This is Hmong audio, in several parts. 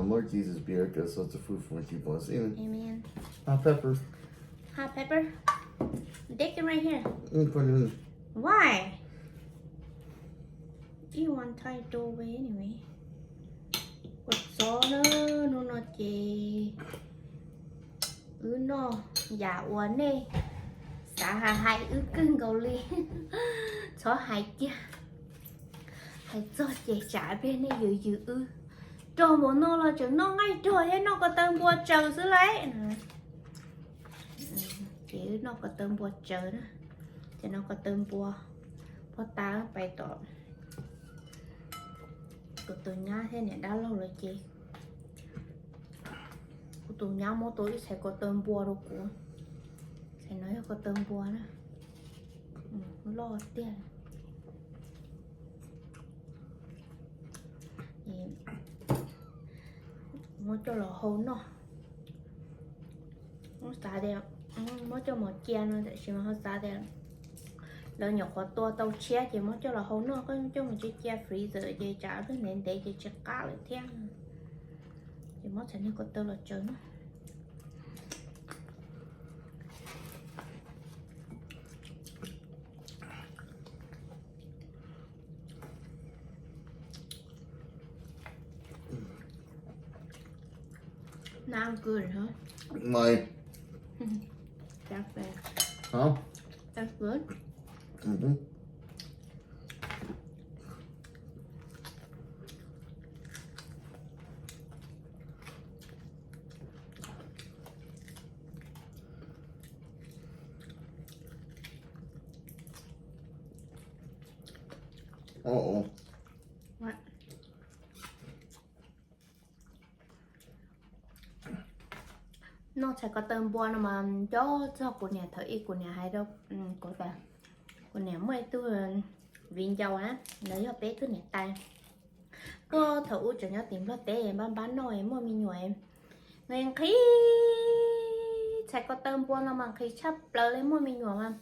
Lord Jesus, be our guest. Let the food from which you bless. Amen. Amen. Hot pepper. Hot pepper? Take it right here. Mm, put it in. Why? You want to throw away anyway. Ua txob na, hnub no ces wb noj yam uas nej xav hais hais wb kawg nkaus li. Txhob hais kiag. Hais txog ces tsam pliag nej yws yws wb. Rog mus noj los tseem noj nqaij rog thiab noj ko taw npua tsaws xwb lauj. Ces wb noj ko taw npua tsaws na. Ces noj ko taw npua, pog tas pais tom kuv tus nyab thiab niam dab laug lawm ces kuv tus nyab muab tau ib txhais ko taw npua rau kuv. Txhais no yog ko taw npua na, loj tiag. Muab coj los hau noj. Muab xav tias muab coj mus cia no, tiam sis mas ho xav tias lawv nyuam qhuav tua tau tshiab ces muab coj los hau noj, koj coj mus cia cia freezer ces tsam pliag ntev ntev ces tsis qab lawm thiab. Ces muab txhais niag ko taw los tsaws noj. Not good, huh? Why? That's bad. Huh? That's good. Mm-hmm. Uh-oh. What? Noj txhais ko taw npua no mas nco txog kuv niam thaum ub, kuv niam hais rau kuv tias kuv niam muaj ib tug viv ncaus na, lawv yog peb tug niam tais. Tuaj thaum ub tseem nyob tim Nplog teb npab npab noj muaj me nyuam, nqhis nqhis txhais ko taw npua no mas nqhis tshaj plaws li, muaj me nyuam mas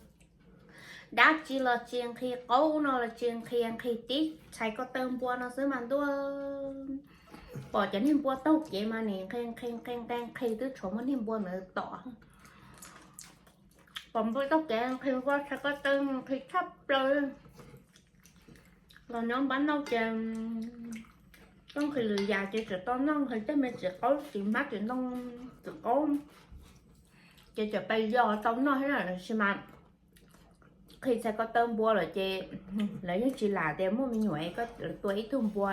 dab tsi los tsis nqhis, qaub no los tsis nqhis, nqhis tib txhais ko taw npua no xwb mas ntuj. Pom cov niag npua taug kev mas nim nqhis nqhis nqhis nqhis nqhis twb tshuav muaj niag npua ntawd tom. Pom npua taug kev nqhis npua txhais ko taw nqhis tshaj plaws. Los nyob npab noj ces koj nqhis lwm yam ces tseem tau noj, nqhis tej me txiv qaub, txiv hmab, txiv ntoo, txiv qaub, ces tseem pes yos tau noj thiab na. Tab sis mas nqhis txhais ko taw npua lawm ces lawv yeej tsis lam tias muaj me nyuam es koj tua ib tug npua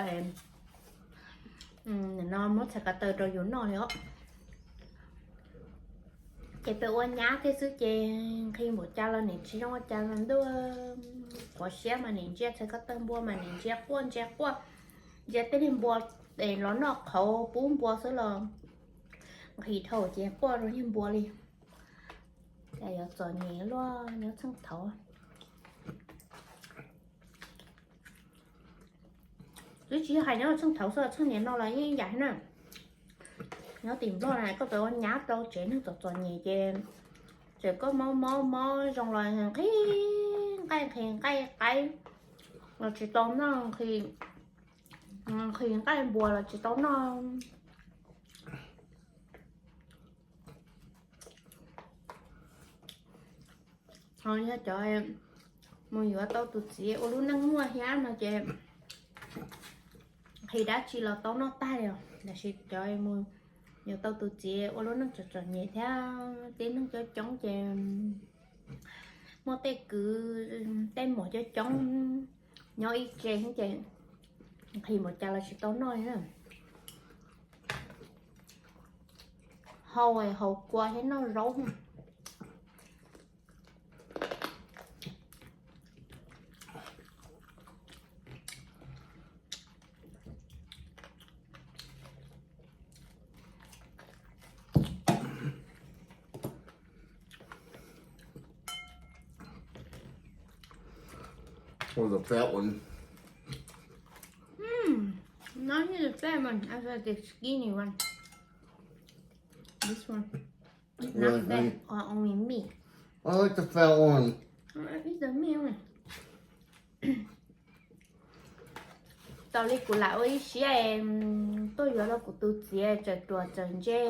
no muab txhais ko taw rau yus noj li os. Ces peb ua nyab thiab xwb ces nqhis npaum cas los nim tsis zoo ua cas los ntuj. Qhuav siab mas nim ntsia txhais ko taw npua mas nim ntsia quaj ntsia quaj, ntsia tej niag npua es los noj qhauv pub npua xwb los nqhis dhau ces quaj rau niag npua li. Cas yuav txom nyem luaj nyob txheej thaud. Twb tsis yog hais nyob txheej thaud xwb, txheej niam no los yeej ib yam thiab na. Nyob tim Nplog na koj txawm ua nyab rau tsev neeg txom txom nyem ces txawm koj mob mob mob zoo los nqhis nqaij nqhis nqaij qaib los tsis tau noj, nqhis nqaij npua los tsis tau noj. Ho yog cov mus yuav tau tus txiv ua lub neej muaj hiab no ces nqhis dab tsi los tau noj tag li os. Tab sis cov mus yuav tau tus txiv ua lub neej txom txom nyem thiab tib neeg coob coob ces muaj tej kwv tej muam coob coob nyob ib tse ces nqhis npaum cas los tsis tau noj li na. Hau haus kua thiab noj zaub. Or the fat one. Hmm. Not the fat one. I got the skinny one. This one. Not fat. Really? Or only me. I like the fat one. I eat the meat one. Tau li kuv lam ua ib siab tuaj yuav rau kuv tus txiv, txawm ruam txawm ntse,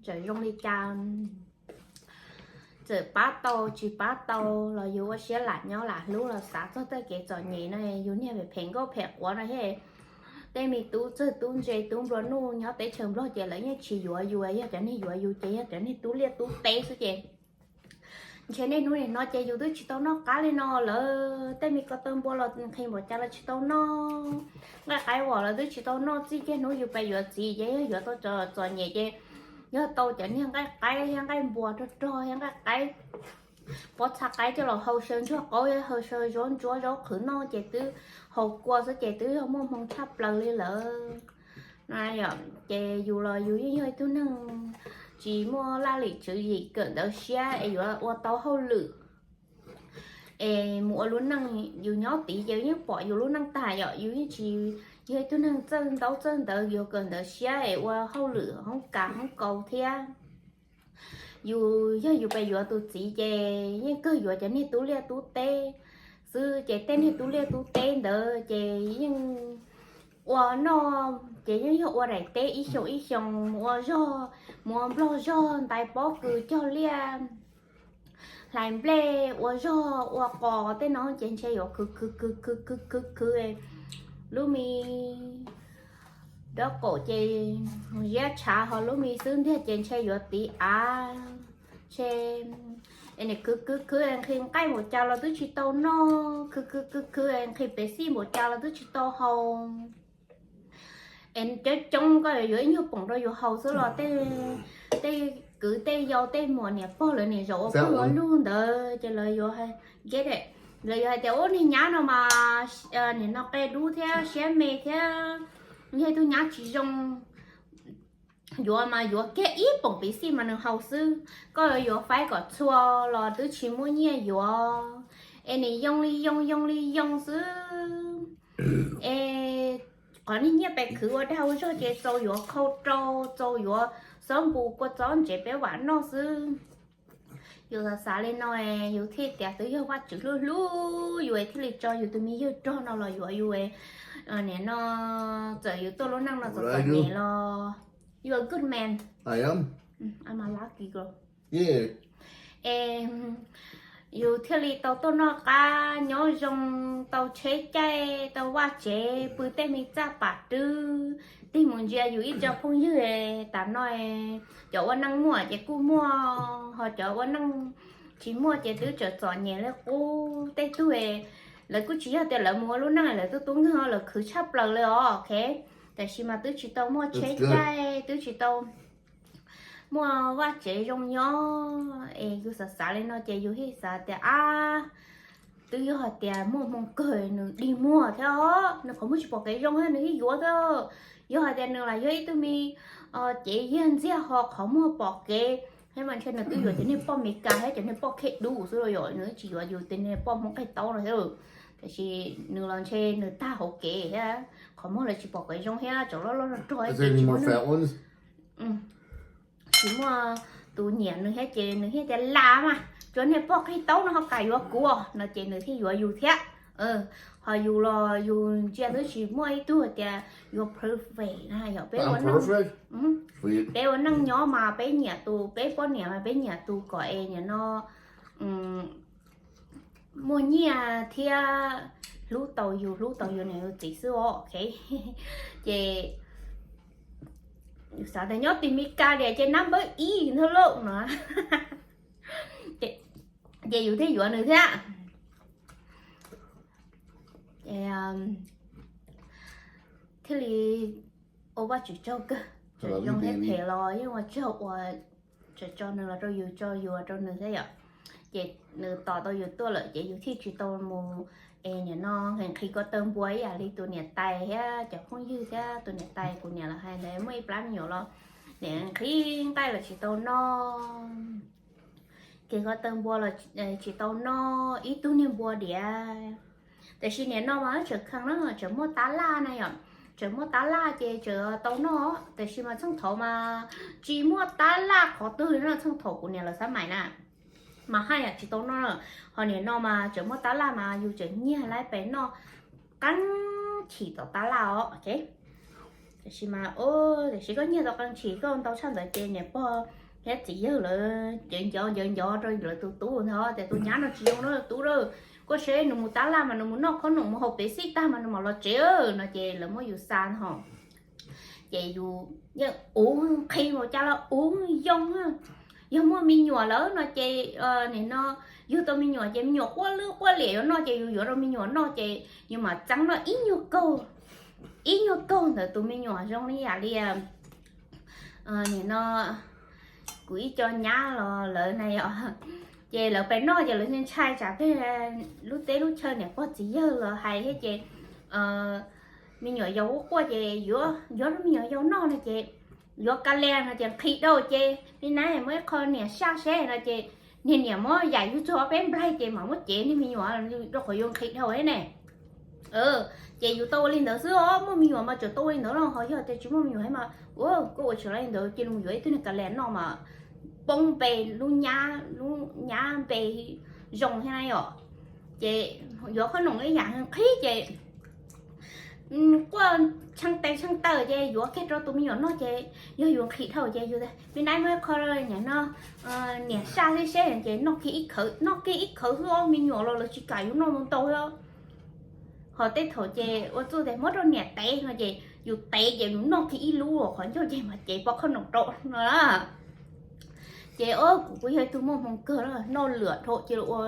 txawm zoo li cas, txawm pab tau tsis pab tau los yus ua siab lam nyob lam hlub los xav txog tej kev txom nyem no, yus niag phem phem nkauj phem quav no thiab. Tej me tub txawg tub ntse tub nplua nuj nyob teb chaws Nplog ces lawv yeej tsis yuav yus, yog cov niag yuav yus ces yog cov niag tub liaj tub teb xwb ces ntshe niaj hnub nim no ces yus twb tsis tau noj qab li no lawm. Tej me ko taw npua los nqhis npaum cas los tsis tau noj, nqaij qaib vom los twb tsis tau noj. Txij kiag hnub yus pais yuav txiv ces yog yuav tau txom nyem ces yog tau cov niag nqaij qaib thiab nqaij npua rog rog thiab nqaij qaib, pob txha qaib coj los hau saw ntsuag qaub, hau saw zaub ntsuab zaub qhwv noj ces twb haus kua xwb ces twb yog muaj hmoo tshaj plaws li lawm. Ces yus los yus yeej yog ib tug neeg tsis muaj laj lim tswv yim kawm ntawv siab es yuav ua tau hauj lwm es mus ua lub neej. Yus nyob tid ces yeej pom yus lub neej tag yom, yus yeej tsis yog ib tug neeg txawj ntaub txawj ntawv, yuav kawm ntawv siab es ua hauj lwm hoob kas hoob kaus thiab. Yus yog yus pes yuav tus txiv ces yeej kawg yuav cov niag tub liaj tub teb xwb, ces tej niag tub liaj tub teb ntawd ces yeej ua noj ces yeej yog ua daim teb ib xyoo ib xyoo, mus ua zog, mus ua nplog zog, ntais pob kws cog liaj, hlais nplej, ua zog ua qos tej no ces ntshe yuav khwv khwv khwv khwv khwv khwv khwv lub me dob qaum ces ziab tshav ho lub me xwb ntiag ces ntshe yuav tiv av, ntshe es nim khwv khwv khwv nqhis nqaij npaum cas los twb tsis tau noj, khwv khwv khwv khwv nqhis pev xij npaum cas los twb tsis tau haus. Es coob coob koj yuav ib nyuag poom rau yus haus xwb los tej kwv tej yau tej muam niam pog lawv nim zaum ua pog ua lug ntawd ces lawv yuav hais, lawv yuav hais tias ub niag nyab no mas nim no qe dub thiab siab me thiab, yog ib tug nyab tsis zoo. Yuav mas yuav kiag ib poom pev xij mas nws haus xwb, koj yuav faib kom txhua los twb tsis muaj nyiaj yuav, es nim yoo li yoo yoo li yoo xwb. Es qhov niag nyiaj pes khwv ua dag ua zog ces txaus yuav khau rau, txaus yuav xob npus kua txob ntsev peb vam noj xwb. Yus xav xav li no, yus thiaj tias twb yog Vajtswv hlub hlub yus thiaj li tso yus tus me yawg rog no los yuav yus. Nim no txawm yus tuaj lub neej no txom txom nyem los you are good man. Yus thiaj li tau tuaj noj qab nyob zoo, tau tsheb caij, tau vaj tsev, pw tej me txaj pam rwb, tig mus ntsia yus ib co phooj ywg. Tas no cov ua neej muaj ces kuj muaj, ho cov ua neej tsis muaj ces twb tseem txom nyem li qub. Tej tug lawv kuj tsis yog tias lawv mus ua lub neej lawv tub tub nkeeg lawv khwv tshaj plaws li os, ok, tiam sis mas twb tsis tau muaj tsheb caij, twb tsis tau muaj vaj tsev zoo nyob. Es yus xav xav li no ces yus thiaj xav tias ab, twb yog hais tias muaj hmoo kawg nws dig muag thiab os, nws qhov muag tsis pom kev zoo thiab nws thiaj yuav thiab. Yog hais tias nws los yog ib tug me cev yag ntxiag ho qhov muag pom kev thiab mas ntshe nws twb yuav cov niag poj Meskas thiab cov niag poj khej dub xwb los yom, nws tsis yuav yus tej niag poj Hmoob qig taub no thiab. Tiam sis nws los ntshe nws tag hauv kev thiab, qhov muag los tsis pom kev zoo thiab, tseem loj loj rog rog ces tsis muaj tus nyiam nws thiab ces nws thiaj tias las mas, tsuas niag poj qig taub no ho kam yuav kuv no ces nws thiaj yuav yus thiab. Ho yus los yus ntsia twb tsis muaj ib tug tias yuav perfect na yom, peb ua neej, peb ua neej nyob mas peb nyiam tus, peb poj niam mas peb nyiam tus kom es nim no muaj nyiaj thiab hlub tau yus, hlub tau yus niam yus txiv xwb os, ok. Ces yus xav tias nyob tim Meskas tias ces nab npawb ib ntag lauj no, ces yus thiaj yuav nws thiab. Thiaj li ua Vajtswv tsaug kawg, txawm zoo thiab phem los yeej ua tsaug uas txawm tso nws los rau yus, tso yus los rau nws thiab yom. Ces nws tos tau yus tuaj lawm ces yus thiaj tsis tau mus es nim no nqhis ko taw npua ib yam li tus niam tais thiab cov phooj ywg thiab tus niam tais kuv niam lawv hais ntawd muaj ib plab me nyuam los nim nqhis nqaij los tsis tau noj, nqhis ko taw npua los tsis tau noj ib tug niag npua diav. Tiam sis nim no mas tseem kheev na, tseem muaj tab laj na yom, tseem muaj tab laj ces tseem tau noj, tiam sis mas txheej thaud mas tsis muaj tab laj qhov twg li no, txheej thaum kuv niam lawv xab mais na mas haj yam tsis tau noj. Ho nim no mas tseem muaj tab laj mas yus tseem nyiag lawv pes noj qeeb chim tom tab laj os. Tiam sis mas, tiam sis koj nyiag tau qee chim koj ntau tshaj ntawd ces niam pog thiab txiv yawg lawv ces ncov ncov ncov rau lawv tus tub ntag tias tus nyab no tsis zoo na tub a, koj saib nws mus tab laj mas nws mus noj khob noom mus haus pes xij tag mas nws mam los tsev no ces lawv muab yus xa no. Ces yus yeej uv nqhis mus cas los uv yoo. Yog muaj me nyuam lawm no ces nim no yug tau me nyuam ces me nyuam quaj lwb quaj liam yuav noj ces yus yuav rau me nyuam noj ces yus mam txeeb noj ib nyuag kaug, ib nyuag kaug ntawm tus me nyuam zoo li yam li nim no kuv ib co nyab los lawv na yom, ces lawv pem noj ces lawv ntshai tsam peb lub teb lub chaw niam pog txiv yawg los hais thiab ces me nyuam yaus quaj quaj ces yuav, yuav rau me nyuam yaus noj no ces yuav ka lees no ces nqhis dhau ces me nab muab ib qho niam saj seb no ces niag niam muab yaim yus txog ob peb nplaig ces mam muab cev niag me nyuam rau qhov yuav nqhis dhau thiab ne. Ces yus tau ua li ntawd xwb os, muaj me nyuam mas tseem tau ua li ntawd no, ho yog tias tsis muaj me nyuam thiab mas koj ua tsis tau li ntawd cia li mus yuav ib tug niag ka lees noj mas poob npe lub nyab, lub nyab npe zoo thiab na yom. Ces yuav khob noom ib yam nqhis ces quaj tshee tes tshee taw ces yuav kiag rau tus me nyuam noj ces yog yus nqhis dhau ces yus tias me nab muab qho niam no, niam saj seb seb ces noj kiag ib khawv, noj kiag ib khawv xwb os, me nyuam los lawv tsis kam yus noj ntau ntau os. Ho tej thaum ces ua txuj tias muab rau niam tev no ces yus tev ces yus noj kiag ib lub qhov ncauj ces mas cev pob khob noom rau no na. Ces o kuv kuj yog ib tug muaj hmoo kawg na, noj lwm dhau cia li ua,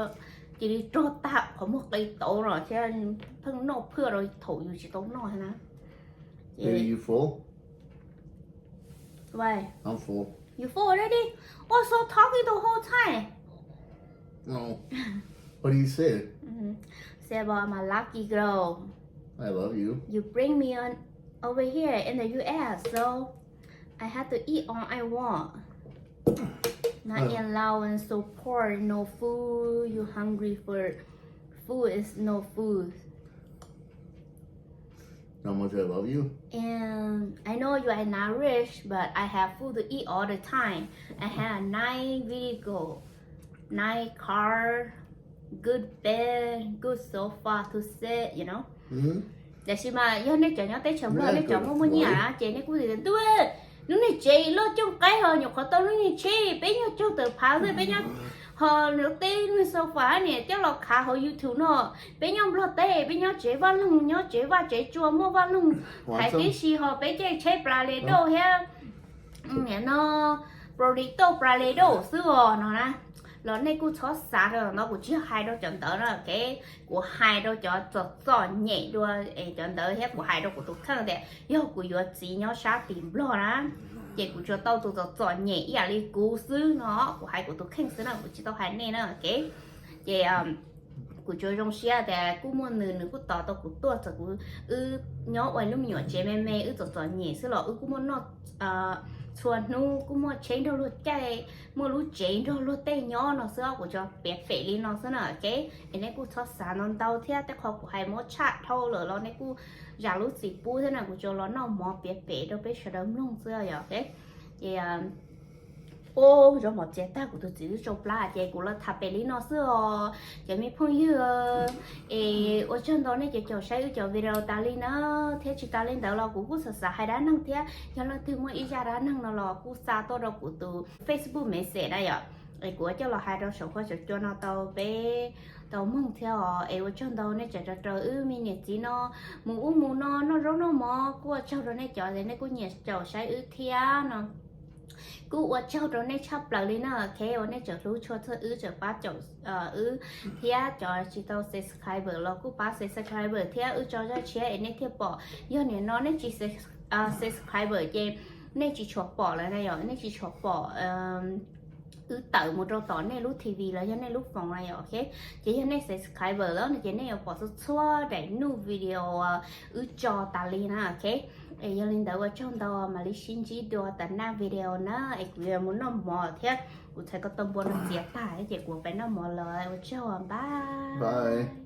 cia li rog tag qhov muag qe tauv no thiab, pheej noj phwj rau thaum yus tsis tau noj na. Maybe you full? Why? I'm full. You full already? What's so talking the whole time? No. What do you say? Say about my lucky girl. I love you. You bring me on over here in the U S, so I have to eat all I want. My allowance so poor, no food, you hungry for food is no food. How much I love you? And I know you are not rich, but I have food to eat all the time. I have a nice vehicle, nice car, good bed, good sofa to sit, you know. Tiam sis mas yog nej cov nyob teb chaws Nplog nej cov muaj muaj nyiaj ces nej kuj tias ntuj, lub niag tsev loj cooj qaib ho nyuam qhuav tau lub niag tsheb, peb nyob caug tawm phav xwb peb nyob, ho lub teb lub sofa niam coj los khav hauv YouTube no, peb nyob Nplog teb peb nyob tsev vaj loog, nyob tsev vaj tsev tsua muaj vaj loog thaiv tib si ho peb caij tsheb plas les dauj thiab no, prodicto plas les dauj xwb os no na. Los nej kuj txhob xav rau no, kuv tsis yog hais rau cov ntawd na, kuv hais rau cov txom txom nyem dua, cov ntawd thiab kuv hais rau kuv tus kheej tias yog kuv yuav txiv nyob sab tim Nplog na, ces kuv tsuas tau tus txom txom nyem ib yam li kuv xwb no, kuv hais kuv tus kheej xwb na, kuv tsis tau hais nej na. Ces kuv tsuas zoo siab tias kuj muaj nws, nws kuj tos tau kuv tuaj, txawm kuv, wb nyob ua lub me nyuam tsev me me, wb txom txom nyem xwb los wb kuj muaj noj txhua hnub, kuj muaj tsheb nrog luag caij, muaj lub tsev nrog luag tej nyob no xwb, kuv tsuas piav pem li no xwb na. Es nej kuj txhob xav ntau ntau thiab, tej qho kuv hais muab tshaj dhau lawm los nej kuj zam lub txim pub thiab na, kuv tsuas los noj mov piav pem rau peb sawv daws mloog xwb yom. Ces o, zaub mov txias tag kuv tus txiv twb tsau plab ces kuv los tham pem li no xwb os cov me phooj ywg. Es ua tsaug ntau nej cov caum saib wb cov video tas li na, thiab tsis tas li ntawd los kuv kuj xav xav hais dab neeg thiab, yog leej twg muaj ib zaj dab neeg no los kuj xa tuaj rau kuv tus Facebook message na yom. Es kuv ua coj los hais rau saum huab saum cua no tau peb tau mloog thiab os. Es ua tsaug ntau nej tseem rau rau wb me niam txiv no mus ub mus no noj zaub noj mov, kuj ua tsaug rau nej cov es nej kuj nyiam caum saib wb thiab no. Kuj ua tsaug rau nej tshaj plaws li na, ok, uas nej tseem hlub tshua txog wb, tseem pab caum wb, thiab cov tsis tau subscriber los kuj pab subscriber thiab wb tso zaj tshiab es nej thiaj pom. Yog nim no nej tsis subscriber ces nej tsis tshua pom lawm na yom, nej tsis tshua pom wb tawm mus rau tom nej lub T V los yog nej lub phone na yom, ok. Ces yog nej subscriber lawm no ces nej yuav pom txhua txhua daim nuj video wb tso tas li na, ok. Es yog li ntawd ua tsaug ntau, mam li sib ntsib dua tam naj video na, es kuv yuav mus noj mov thiab, kuv txhais ko taw npua no txias tag ces kuv pais noj mov lawm, ua tsaug, bye.